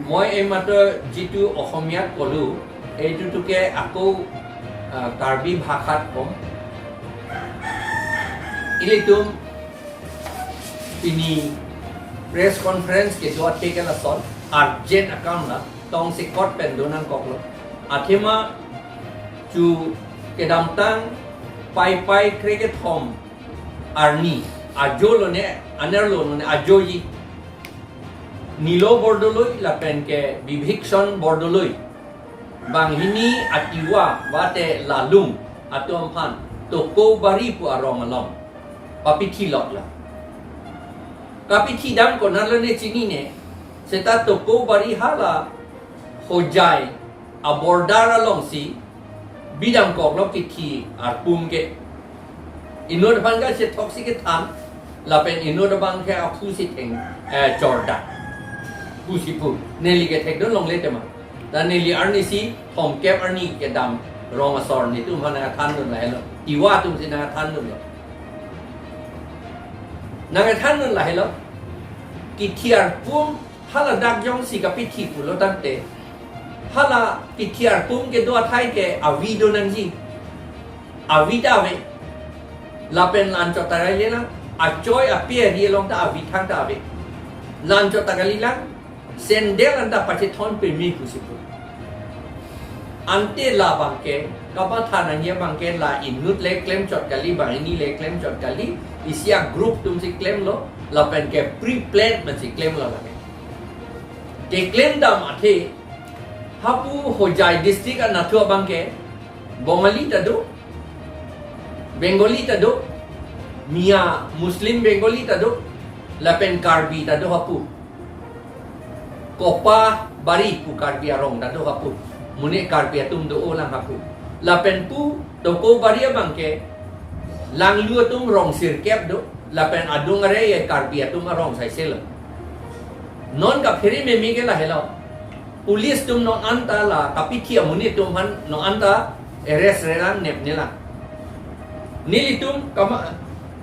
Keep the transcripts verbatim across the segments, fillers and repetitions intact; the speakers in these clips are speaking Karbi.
মই এইমাত্ৰ যিটো অসমীয়াত ক'লো, এইটোকে আকৌ, আহ, কাৰ্বি ভাষাত ক'ম। Ilitum pini press conference kedo athe ke lason urgent akam la tongsekot pen do nangkoklo. Athema chu kedamtang Paipai krekethom arni ajo lone, anerlo lone ajoji Nilo Bordoloi lapen ke Bibhikson Bordoloi, banghini a-Tiwa mate Lalung atum aphan Tokobari pu arong along papithi loklo. Kapithi dam konatlo ne chinine, seta Tokobari hala Hojai a-border alongsi bidam koklo kithi arpum ke. Inut aphan kachethok si kethan, lapen inut abang ke aphu si theng, eh, chordak pusi pu. Neli kethekdun longle tema. Ta neli arnisi thomkep arni kedam rong asor netum aphan nangthandun lahelo. Tiwa atum si nangthandunlo. Nangthandun lahelo. Kithi arpum hala dak jongsi kapithi pulo tangte, hala kithi arpum kedo athai ke avi do nangji. Avi ta ave. Lapen la-anchot ta kalilang, achoi api ari along ta avi thang ta ave. La-anchot ta kalilang, sandal anta pachethon peme pusi pu. Ante labang ke, kamatha nangji abang ke la inut le klemchot kali, banghini le klemchot kali, isi a-group atum si klemlo, lapen ke pre-plan pensi klemlo lake. Keklem dam athe, hapu Hojai district anatthu abang ke, Bongali ta do, Bengali ta do, Miya Muslim Bengali ta do, lapen Karbi ta do hapu. Kopabari pu Karbi arong ta do hapu. Mune Karbi atum do-o lang hapu. Lapen pu Tokobari abang ke, Langlu atum rong sirkep do, lapen adung are ye Karbi atum arong saiselo. Non kaphere meme ke lahelo. Police atum non anta la kapithi amonit atum aphan non anta arrest relang nepnelang. Nelitum kama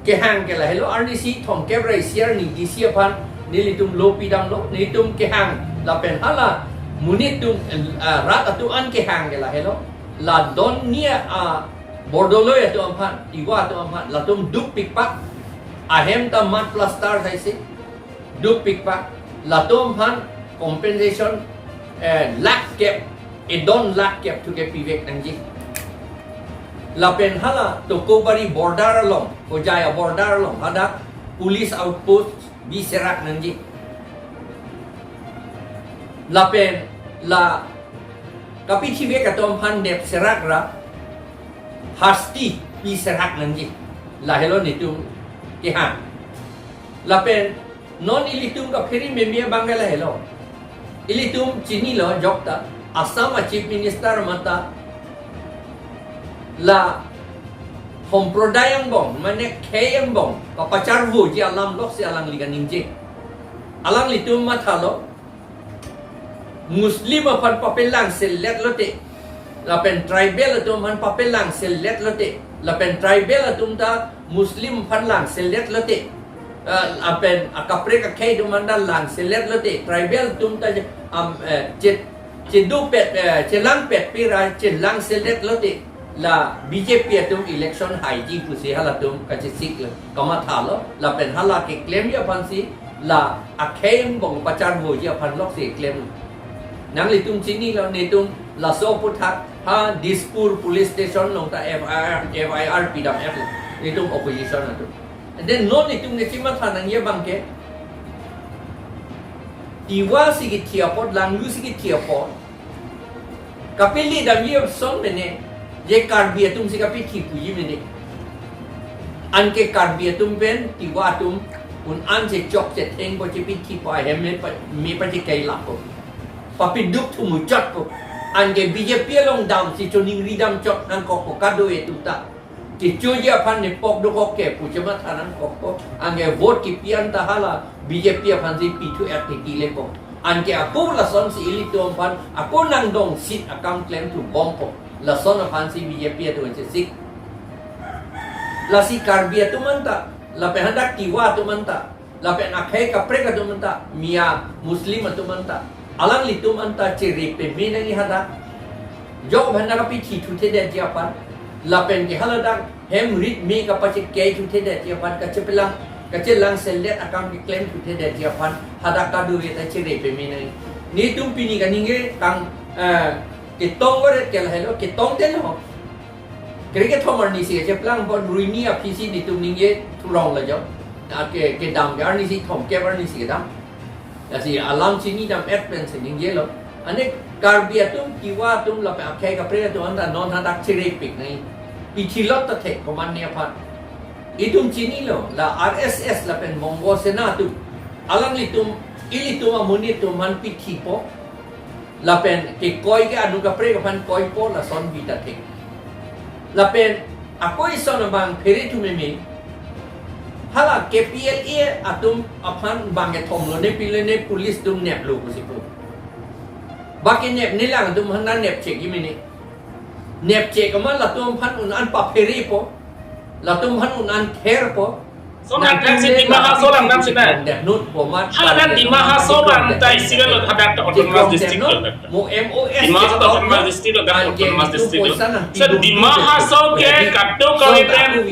kehang ke lahelo, arnisi thomkep ra isi arni D C aphan nelitum lo pidamlo, nelitum kehang lapen hala monit atum, eh, rat atum an kehang ke lahelo. La don nia a-Bordoloi atum aphan, Tiwa atum aphan, latum dukpikpak, ahem ta mud plaster saise, dukpikpak, latum aphan compensation, eh, lakh kep, edon lakh kep thu ke pivek nangji. Lapen hala Tokobari border along, Hojai a-border along, hadak police outpost bi serak nangji. Lapen la kapithivek atum aphan nep serak ra, hasti pi serak nangji. Lahelo netum kehang. Lapen non ilitum kaphere meme abang ke lahelo. Ilitum chinilo jokta, Assam a-Chief Minister mata la sampradaya angbong, mane khei angbong, papacharvoji alam loksi alangli kaningje. Alanglitum mathalo, Muslim aphan papelang selet lote, lapen tribal atum aphan papelang selet lote, lapen tribal atum ta Muslim aphan lang selet lote, eh, lapen akaprek akhei atum aphan ta lang selet lote, tribal atum ta, am, eh, che, chedupet, eh, chelangpet pira chelang selet lote, la B J P atum election haiji pusi halatum kachesiklo, kamathalo, lapen hala keklemji aphansi la akhei angbong pacharvoji aphan loksi klem. Nanglitum chinilo, netum laso aphuthak ha Dispur police station along ta F I R, F I R pidam-etlo, netum opposition atum. And then non netum nechimatha nangji abang ke, Tiwa si kithi apot, Langlu si kithi apot, kapele damji ason mene, je Karbi atum si kapithi puji mene. Anke Karbi atum pen Tiwa atum un-an chechok chethengpo, chepithipo, ahem me pa, me pachekai lapo. Papiduk thu muchotpo. Anke B J P along damsi choningri damchot nangkokpo kado-e atum ta. Kechoji aphan nepok dokok ke pu chematha nangkokpo. Anke vote kipi anta hala B J P aphansi pithu-et titi lepo. Anke ako lasonsi ilitum aphan ako nangdong seat akam klemthu bompo. Lason aphansi B J P atum chesik. Lasi Karbi atum anta, lapen hadak Tiwa atum anta, lapen akhei kaprek atum anta, Miya Muslim atum anta, Alanglitum anta chere peme nangji hadak. Jok bhanda kapithi thuthe detji aphan. Lapen ke haladak hem rit me kapachekei thuthe detji aphan, kachepelang, kachelang selet akam keklem thuthe detji aphan hadak kadokave ta chere peme nangji. Netum pini kaningje tang, eh, ketong gore ke lahelo, ketong tenlo. Kre kethom arnisi kacheplang bon ruini aphisi netum ningje thurong la jo. Ake kedam ke arnisi thomkep arnisi kedam. Lasi alam chinidam-et pensi ningjelo. Ane Karbi atum, Tiwa atum lapen akhei kaprek atum anta non hadak cherepik nangji. Pithilot ta thek komatne aphan. Itum chinilo, la R S S lapen Bongo Sena atum. Alanglitum, ilitum amonit atum aphan pithipo. Lapen kekoi ke anu kaprek aphan koipo, lason bita thek. Lapen ako ison abang phere thu meme. Hala K P L A atum aphan bang kethom lone pilone police atum neplo pusi pu. Ba kenepnelang atum aphan nepchekji mene. Nepchek amat latum aphan un-an papherepo. Latum aphan un-an therpo. So, nang kan si Dima Hasao lang kan si na. Hala kan Dima Hasao bang ta isi kan lo hadak ta autonomous district lo. Dima Hasao ta autonomous district lo, kan autonomous district lo. So Dima Hasao ke kadokave pen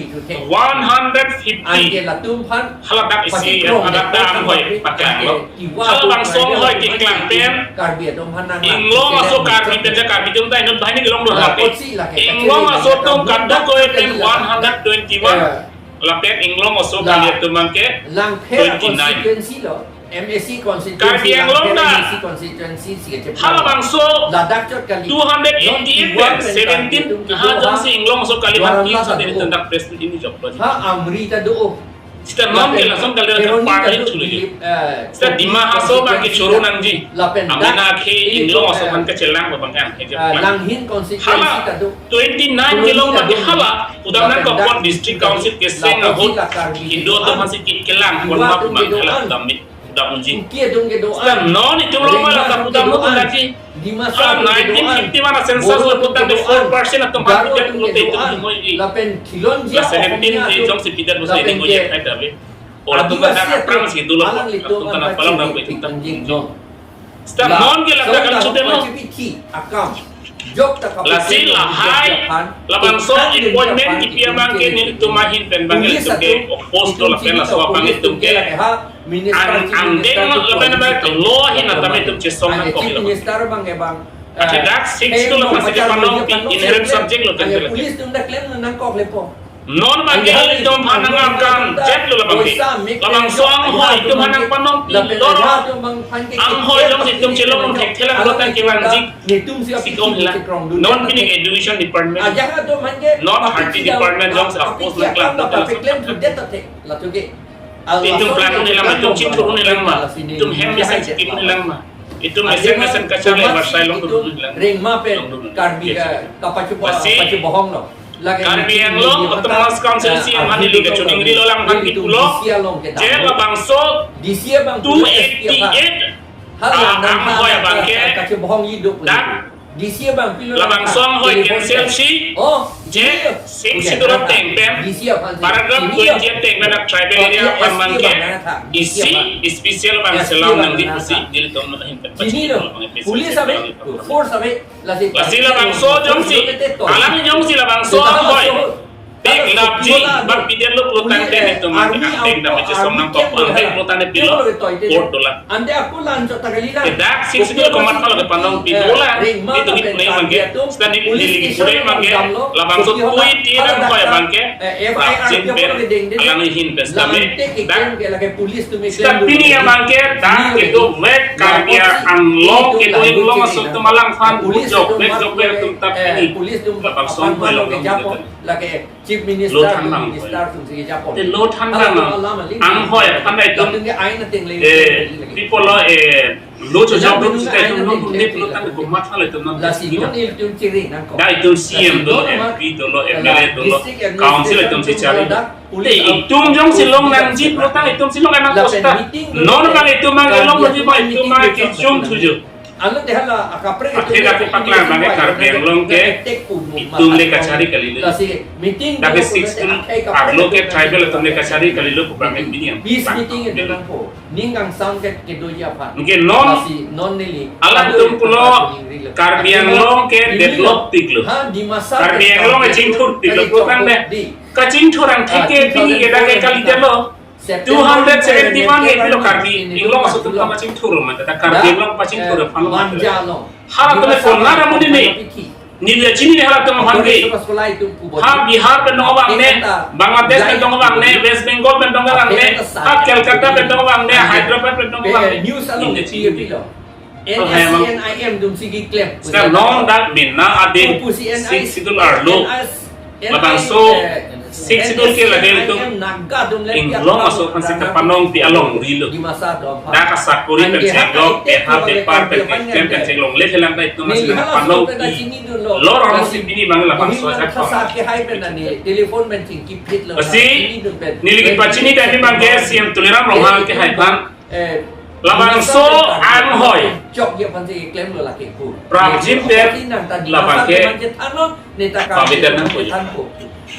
one hundred fifty. Hala dak isi, hala dak ta anghoi paklang lo. Halabangso anghoi keklang pen Inglong aso Karbi pen ja Karbi atum ta inut banghini kelong do hati. Inglong aso atum kadokave pen one hundred twenty-one. Lapen Inglong aso kali atum abang ke twenty-nine. Karbi Anglong ta halabangso two hundred eighty-eight pen seventeen ha jongsi Inglong aso kali aphan tin sa tin dak president ini jok lo. Ha Amri ta do. Seta non ke lason kali dak party thulu ji. Seta Dima Hasao abang ke choro nangji. Amena ke Inglong aso aphan kechelang abang ke. Hala twenty-nine kelong abang ke hala pudam nangkok pon district council keseng ahut Hindu atum aphan si kelang pon ma abang hala pudam ni pudam unji. Seta non itum roma la pudam lo pun lagi. Hala nineteen fifty-one census lo putang de four percent atum aphan pidetlo te itum moi ji. La seventeen ke jongsi pidet lo sa itum moi ji kai ta le. Ora atum ta aphrang si dolo, atum ta palang dam itum ta. Seta non ke la ta kan chute mo. Lasi lahai labangso appointment kipi abang ke nelitum ahin pen abang ke nelitum ke oppose do lapen laso abang itum ke ang angdeng lapen abang ke lo ahin atam itum chesong nangkok lo. Ake dak six to lapen si kepanom pi inherent subject lo kan. Non abang ke itum aphan nangkam jet lo labang ke. Labangso anghoi itum aphan nangpanom pi lo. Anghoi jongsi itum chelong thekthe lang lo tangte vangji. Sikong hela. Non pini education department, non R T department jongsi oppose nangklang. Itum plan un-e lang ma, itum chingthur un-e lang ma, itum hem mesen chingthur un-e lang ma, itum mesen mesen kacharli varsai long dun un-e lang. Rengma pen Karbi ka kapachubohong lo. Karbi Anglong Autonomous Council C E M aphan neli kachiningri lo lang aphan kipu lo. Je labangso two eighty-eight anghoi abang ke dak labangso anghoi cancel si, je sixth schedule ateng pen paragraph twenty ateng pen tribal area aphan abang ke isi special abang chelang nangji pusi nelitum ahin pen pachini lo. Police ave, force ave. Lasi labangso jongsi, alang jongsi labangso anghoi pik lapji, bang pidetlo pulotangte nelitum angdeng dam chesong nangkok, angdeng pulotangte pilo, court dolang. Ante aku lanjut tanggal ilang. Kedak sixth schedule komat palo kepanom pi dolang, itum iplay abang ke, seta neli neli iplay abang ke, labangso twenty-eight anghoi abang ke, eh, F I R lapjin pen, alang ahin pen seta me, dak seta pini abang ke, dak kedovek Karbi Anglong kedo Inglong aso atum alangphan, jokvek jokvek atum ta pini. Labangso anghoi along ke Chief Minister, lo than nang Minister tum si japon. Te lo than nang. Anghoi aphan ta itum, eh, people lo, eh, lo chojok lo sita itum lo tum dep lo tang ko matha lo itum non. Lasi non itum chiri nangkok. Da itum C M dolo, M P dolo, M L A dolo, council itum si chari. Te itum jongsi long nangji lo tang itum si long nangkok seta. Non abang itum abang long lo ji ba itum abang ke jum thuju. Anu deh hala akaprek athe dak paklang abang ke Karbi Anglong ke itum le kachari kalilo. Lasi meeting dak ke six schedule arlo ke tribal atum le kachari kalilo pu abang ke bini peace meeting itu nangpo. Ning kangsam ke kedo ya pa. Anke non lasi non neli alangtum pulo Karbi Anglong ke develop tiklo. Ha, Dimasa Karbi Anglong ke chingthur tiklo, pu abang deh. Kachingthur angthek ke pini ke dak ke kalidetlo. Two hundred seventy-one ke pilo Karbi Anglong aso atum kachingthur ma, ta Karbi Anglong pachingthur aphan lo. Hala atum le konat amonit ne. Neli chini le hala atum aphan ke. Ha Bihar pen dong abang ne, Bangladesh pen dong abang ne, West Bengal pen dong abang ne, ha Calcutta pen dong abang ne, Hyderabad pen dong abang ne. News along neli chini pilo. N S C N I M atum si keklem. Sekarang non dak mina ade Sixth Schedule arlo. Labangso Sixth Schedule ke lake itum Inglong aso aphan si kapanong pi alongri lo. Dak asakori pen chenglok, beha bepar pen keklem pen chenglok le thelang ta itum aso aphan kapanong pi. Lo rong si pini abang labangso ajak pa. Lasi neli kepachini dak abang ke C M Tuliram Ronghang kehai aphan. Labangso anghoi. Chok ya pansi klem lo lake ku. Prapjin ter labang ke. Pabiter nangpo.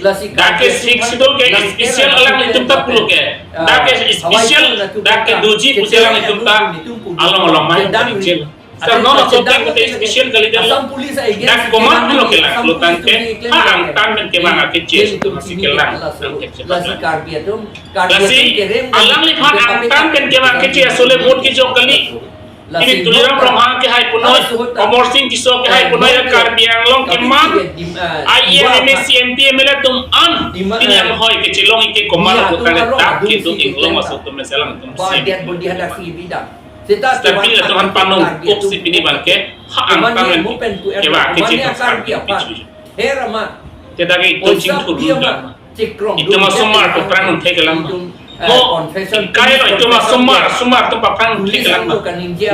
Lasi dak ke Sixth Schedule ke special alanglitum ta pulo ke. Dak ke special, dak ke doji pusi alanglitum ta along along mai kecil. Sekarang non aso dak ke special kalidetlo. Dak komat lo kelang lo tangke. Ha angtan pen kevang akeche si kelang. Lasi Karbi atum Lasi alangliphan angtan pen kevang akeche aso le vote kejok kali. Pini Tuliram Ronghang kehai punoi, Amarsing Tisso kehai punoi, ya Karbi Anglong keman, I M M A, C M P, M L A atum an, pini anghoi kechelong ike komat lo tangke dak ke itum Inglong aso atum le selang atum C M. Seta pini atum aphan panong kok si pini abang ke, ha angtan pen kevang akeche itum Karbi apichu. Hera ma. Kita ke itum chingthur dun ma. Itum asomar aphrang un thekelang. Mo, kai lo itum asomar, asomar atum aphrang un thekelang.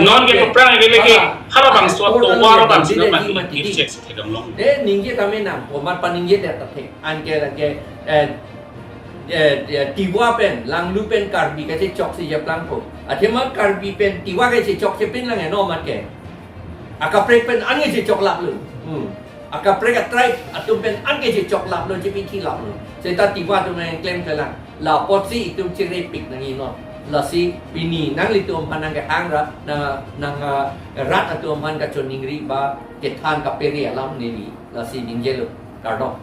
Non ke aphrang ke leke halabangso tovar abang si non abang ke check si thekam long. De ningje tame nang, komat paningje det ta thek. Anke lake, eh, eh, eh, Tiwa pen, Langlu pen Karbi kachechok si jeplangpo. Athema Karbi pen Tiwa kachechok si pinlang eno mat ke. Akaprek pen an kachechok lap lo. Hmm. Akaprek a-tribe atum pen an kachechok lap lo, chepi thi lap lo. Seta Tiwa atum nangklem kelang. La apotsi itum chirepik nangji non. Lasi pini nanglitum aphan nangkehang ra, nang, nang, ah, rat atum aphan kachoningri ba kethan kapere alam neli. Lasi ningjelo. Kardom.